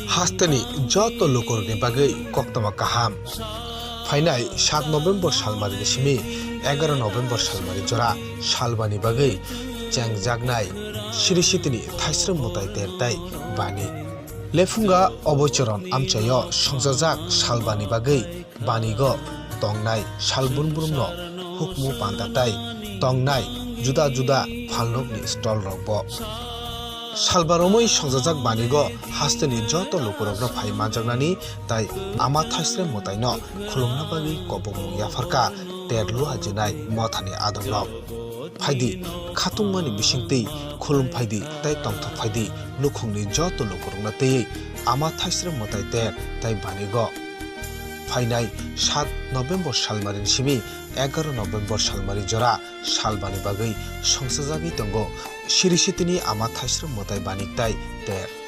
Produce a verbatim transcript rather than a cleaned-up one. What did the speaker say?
Hasteni joto lukurokni bagwi koktwma kaham. Phainai sat November salmarini simi egaroh November salmari jora salbani bagwi chengjaknai Sri Sitini thaisrwng mwtai ter tai bani. Lephunga oboichoron amchaio songchajak salbani bagwi banigo tongnai sal brum brumno hukmu panda tai tongnai juda juda phalnokni stall rokbo. Salba romwi songchajak banigo hasteni joto lukurokno phai manjaknani tai Ama Thaisrwng mwtaino khulumna bagwi kobokmung yapharkha ter luha jinai mothani adongrok. Phaidi, khatungmani bisingtwi khulum phaidi tai tongthok phaidi, nukhungni joto lukurokno twiwi Ama Thaisrwng mwtai ter tai banigo. Phainai sat November salmarini simi egaroh November salmari jora salbani bagwi songchajagwi tongo Sri Sitini Ama Thaisrwng mwtai bani tai ter.